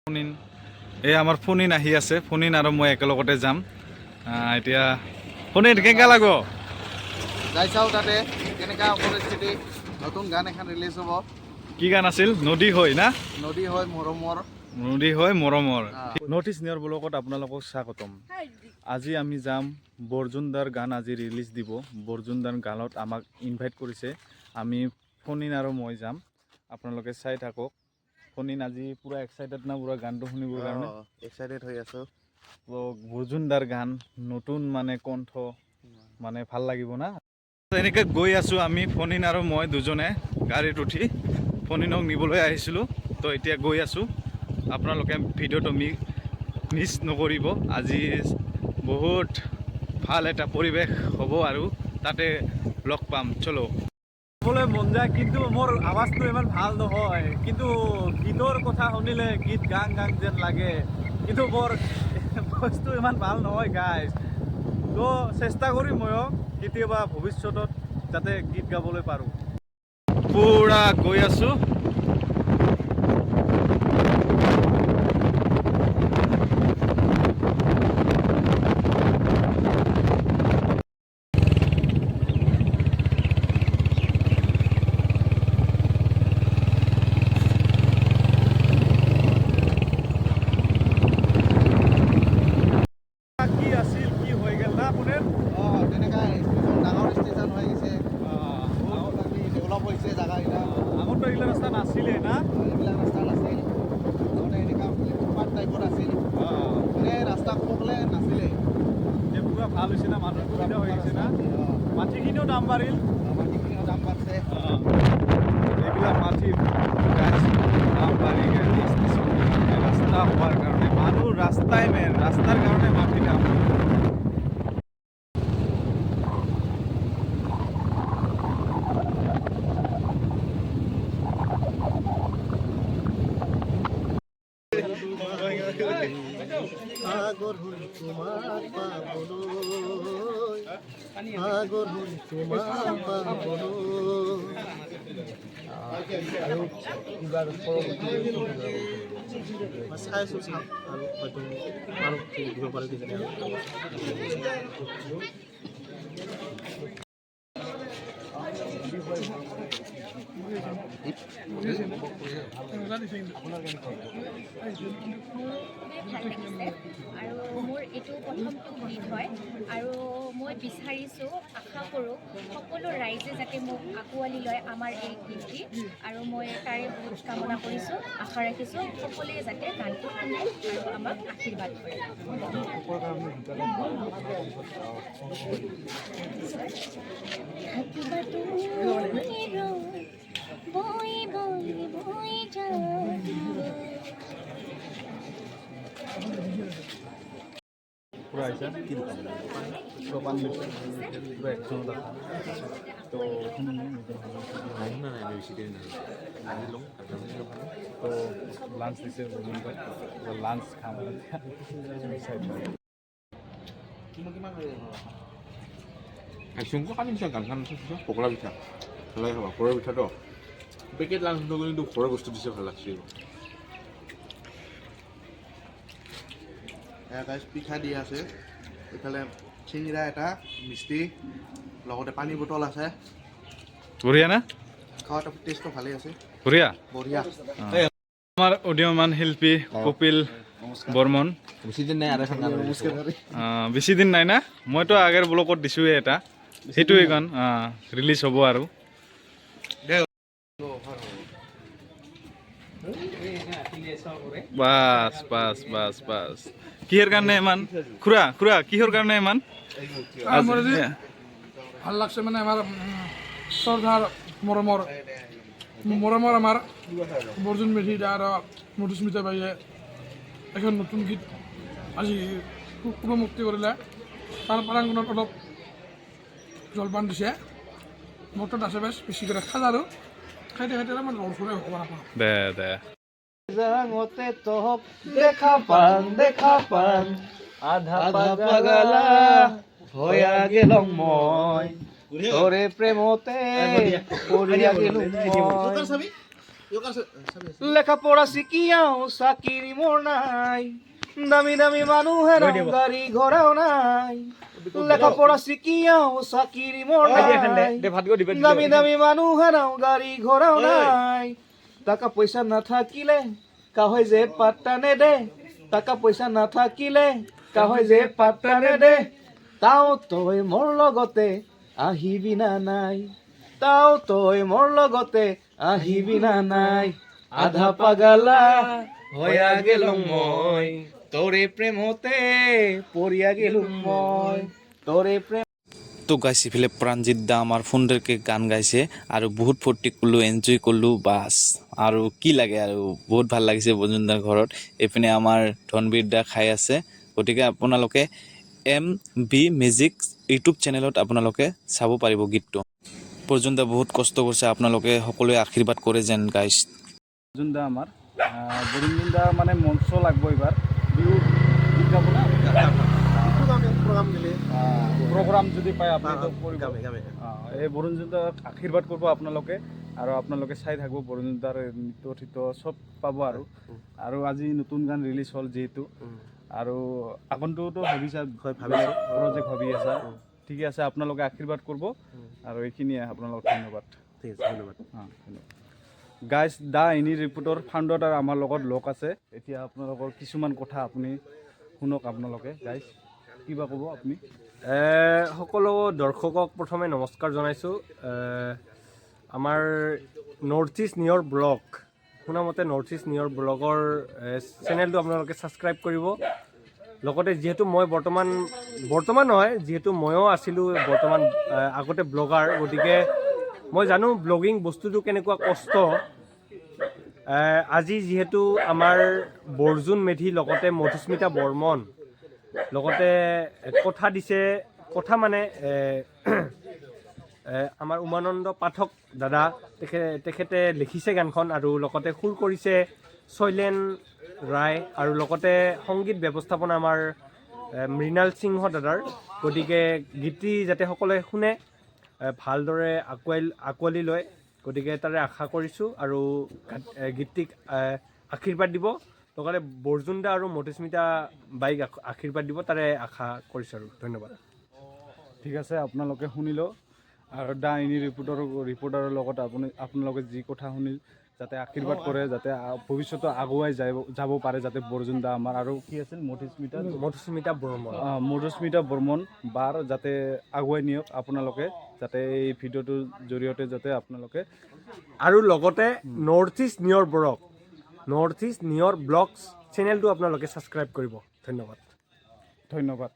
ফোনিন, এই আমাৰ ফোনিন আহি আছে। ফোনিন আৰু মই একেলগতে যাম। এতিয়া ফোনিন, কেনেকুৱা লাগব? যাই চাওঁ তাতে কেনেকুৱা পৰিস্থিতি। নতুন গান এখন ৰিলিজ হ'ব। কি গান আছিল? নদী হৈ না? নদী হয় মৰমৰ। নদী হৈ মৰমৰ। নৰ্থ ইষ্ট নিয়ৰ ব্লগত আপোনালোকক স্বাগতম। আজি আমি যাম, বৰ্জুনদাৰ গান আজি ৰিলিজ দিব। বৰ্জুনদাৰ গানত আমাক ইনভাইট কৰিছে। আমি ফোনিন আৰু মই যাম, আপোনালোকে চাই থাকক। ফোনিন আজি পূৰা এক্সাইটেড না পূৰা গানটো শুনিবৰ কাৰণে? এক্সাইটেড হৈ আছো। তো বৰ্জুনদাৰ গান, নতুন মানে কণ্ঠ, মানে ভাল লাগিব না? এনেকৈ গৈ আছোঁ আমি, ফণিন আৰু মই দুজনে গাড়ীত উঠি। ফণিনক নিবলৈ আহিছিলোঁ, তো এতিয়া গৈ আছোঁ। আপোনালোকে ভিডিঅ'টো মিছ নকৰিব। আজি বহুত ভাল এটা পৰিৱেশ হ'ব আৰু তাতে লগ পাম। চলো। ক'বলৈ মন যায়, কিন্তু মোৰ আৱাজটো ইমান ভাল নহয়। কিন্তু গীতৰ কথা শুনিলে গীত গান গান যেন লাগে, কিন্তু মোৰ ভইচটো ইমান ভাল নহয় গাইজ। তো চেষ্টা কৰিম ময়ো কেতিয়াবা ভৱিষ্যতত যাতে গীত গাবলৈ পাৰোঁ। পুৰা গৈ আছোঁ। কি আছিল, কি হৈ গ'ল না আপোনাৰ? অঁ, তেনেকা ষ্টেচন, ডাঙৰ ষ্টেচন হৈ গৈছে। বহুত ডেভেলপ হৈছে জেগাবিলাক। আগততো এইগিলা ৰাস্তা নাছিলে না? এইবিলাক ৰাস্তা নাছিল আগতে, এনেকা ফুটপাথ টাইপৰ আছিল। মানে ৰাস্তা ক'ব গ'লে নাছিলে। এতিয়া পুৰা ভাল হৈছে না, মানুহৰ সুবিধা হৈ গৈছে না? অঁ। মাটিখিনিও দাম বাঢ়িল। মাটিখিনিও দাম বাঢ়ছে। এইবিলাক মাটি দাম বাঢ়ি গ'ল ষ্টেচনৰ কাৰণে, ৰাস্তা হোৱাৰ কাৰণে। মানুহ ৰাস্তাই মেইন, ৰাস্তাৰ কাৰণে মাটি দাম। সাগৰ হ'ল তোমাক পাবলৈ, সাগৰ হ'ল তোমাক পাবলৈ। আৰু কিবা পৰৱৰ্তী মই চাই আছোঁ, চাম আৰু হয়তো আৰু দিব পাৰোঁ কিজানি আৰু। খুবেই ভাল লাগিছে আৰু মোৰ এইটো প্ৰথমটো গীত হয় আৰু মই বিচাৰিছোঁ, আশা কৰোঁ সকলো ৰাইজে যাতে মোক আঁকোৱালি লয় আমাৰ এই গীতটি। আৰু মই তাৰে বহুত কামনা কৰিছোঁ, আশা ৰাখিছোঁ সকলোৱে যাতে গানটো শুনে আৰু আমাক আশীৰ্বাদ কৰে। থাকিবা তুমি ৰৈ, বৈ বৈ বৈ যাব। পুৰা আহিছে, পুৰা পান লৈছে, পুৰা একচনত আছে। তো তো লাঞ্চ দিছে, লাঞ্চ খাম এতিয়া। খাইছোঁ কালি নিচিনা গান গান পকৰা পিঠা ভাল লাগে খাবা। ঘৰৰ পিঠাটো পেকেট লাঞ্চ, কিন্তু ঘৰৰ বস্তু দিছে, ভাল লাগছে। গাইজ, পিঠা দি আছে, এইফালে চিঙৰা এটা, মিষ্টি, লগতে পানী বটল আছে। বঢ়িয়া না? খোৱাটো টেষ্টটো ভালেই আছে। বঢ়িয়া। বঢ়িয়া। আমাৰ উদীয়মান শিল্পী কপিল বৰ্মন। বেছি দিন নাই আৰু এখন গান। বেছি দিন নাই না? মইতো আগৰ ব্লকত দিছোঁৱে এটা, সেইটোৱে গান ৰিলিজ হ'ব আৰু। বাছ বাছ বাছ বাছ, কিহৰ কাৰণে ইমান খুৰা? খুৰা, কিহৰ কাৰণে ইমান? আমাৰ যে ভাল লাগছে, মানে আমাৰ শ্ৰদ্ধাৰ মৰমৰ মৰমৰ আমাৰ বৰ্জুন মেধি দা আৰু মধুস্মিতা বাইয়ে এখন নতুন গীত আজি পুনঃমুক্তি কৰিলে। তাৰ প্ৰাংগণত অলপ জলপান দিছে। মোৰ তাত আছে, বেছ বেছি কৰি খাল আৰু খাইতে খাইতে অলপমান লৰচৰে হ'ব নাপাওঁ। দে দে। যাঙতে তহক দেখা পান, দেখা পান, আধা পাগলা হয়া গেলং মই, তোৰে প্ৰেমতে পৰিয়া গেলুং মই। লেখা পঢ়া শিকিয়াও চাকিৰি মোৰ নাই, দামী দামী মানুহে গাড়ী ঘোঁৰাও নাই। লেখা পঢ়া শিকিয়াও চাকিৰি মোৰ নাই, দামী দামী মানুহে গাড়ী ঘোঁৰাও নাই। টকা পইচা নাথাকিলে কাহৈ যে পাত্তা নেদে, টকা পইচা নাথাকিলে কাহৈ যে পাত্তা নেদে। তাও তই মোৰ লগতে আহিবি না নাই? তাও তই মোৰ লগতে আহিবি না নাই? আধা পাগলা হয়া গেল মই, তোৰে প্ৰেমতে পৰিয়া গেলো মই, তোৰে প্ৰেম। তো গাইছ, ইফালে প্ৰাণজিৎ দা আমাৰ সুন্দৰকৈ গান গাইছে আৰু বহুত ফূৰ্তি কৰিলোঁ, এনজয় কৰিলোঁ। বাছ, আৰু কি লাগে? আৰু বহুত ভাল লাগিছে বৰ্জুন দাৰ ঘৰত। এইপিনে আমাৰ ধনবীৰ দা খাই আছে। গতিকে আপোনালোকে এম বি মিউজিক ইউটিউব চেনেলত আপোনালোকে চাব পাৰিব গীতটো। বৰ্জুন দা বহুত কষ্ট কৰিছে। আপোনালোকে সকলোৱে আশীৰ্বাদ কৰে যেন গাইছ। অৰ্জুন দা আমাৰ, বৰুণ দা মানে মঞ্চ লাগব এইবাৰ। বিহু গীত গাব না? প্ৰগ্ৰাম দিলে। প্ৰগ্ৰাম যদি পায় আপুনি কৰিব? গামে গামে। এই বৰুণ দাক আশীৰ্বাদ কৰিব আপোনালোকে আৰু আপোনালোকে চাই থাকিব, বৰুণ দাৰ নৃত্য থিত্য চব পাব। আৰু আৰু আজি নতুন গান ৰিলিজ হ'ল যিহেতু, আৰু আগন্তুকতো ভাবিছা? হয়, ভাবিছোঁ। প্ৰজেক্ট ভাবি আছা। ঠিকে আছে, আপোনালোকে আশীৰ্বাদ কৰিব আৰু এইখিনিয়ে। আপোনালোক ধন্যবাদ। ঠিক আছে, ধন্যবাদ। অঁ, ধন্যবাদ। গাইজ, দা এনি ৰিপৰ্টৰ ফাউণ্ডাৰ আমাৰ লগত লগ আছে। এতিয়া আপোনালোকৰ কিছুমান কথা আপুনি শুনক আপোনালোকে। গাইজ, কিবা ক'ব আপুনি? সকলো দৰ্শকক প্ৰথমে নমস্কাৰ জনাইছোঁ। আমাৰ নৰ্থ ইষ্ট নিয়ৰ ব্লগ, শুনামতে নৰ্থ ইষ্ট নিয়ৰ ব্লগৰ চেনেলটো আপোনালোকে ছাবস্ক্ৰাইব কৰিব। লগতে যিহেতু মই বৰ্তমান, বৰ্তমান নহয়, যিহেতু ময়ো আছিলোঁ বৰ্তমান আগতে ব্লগাৰ, গতিকে মই জানো ব্লগিং বস্তুটো কেনেকুৱা কষ্ট। আজি যিহেতু আমাৰ বৰ্জুন মেধি, লগতে মধুস্মিতা বৰ্মন, লগতে কথা দিছে, কথা মানে এ, এ, আমাৰ উমানন্দ পাঠক দাদা, তেখেতে লিখিছে গানখন আৰু লগতে সুৰ কৰিছে শৈলেন ৰায় আৰু লগতে সংগীত ব্যৱস্থাপনা আমাৰ মৃণাল সিংহ দাদাৰ। গতিকে গীতটি যাতে সকলোৱে শুনে, ভালদৰে আঁকোৱালি লয়, গতিকে তাৰে আশা কৰিছোঁ আৰু গীতটিক আশীৰ্বাদ দিব, লগতে বৰ্জুন দা আৰু মধুস্মিতা বাইক আশীৰ্বাদ দিব, তাৰে আশা কৰিছোঁ আৰু ধন্যবাদ। ঠিক আছে, আপোনালোকে শুনিলেও আৰু দা এনি ৰিপৰ্টাৰৰ লগত আপোনালোকে যি কথা শুনিল, যাতে আশীৰ্বাদ কৰে, যাতে ভৱিষ্যতে আগুৱাই যাব পাৰে, যাতে বৰ্জুন দা আমাৰ আৰু কি আছিল, মধুস্মিতা। মধুস্মিতা বৰ্মন। মধুস্মিতা বৰ্মন বাৰ যাতে আগুৱাই নিয়ক আপোনালোকে, যাতে এই ভিডিঅ'টোৰ জৰিয়তে যাতে আপোনালোকে আৰু লগতে নৰ্থ ইষ্ট নিয়ৰ ব্লগ, নৰ্থ ইষ্ট নিয়ৰ ব্লগছ চেনেলটো আপোনালোকে ছাবস্ক্ৰাইব কৰিব। ধন্যবাদ। ধন্যবাদ।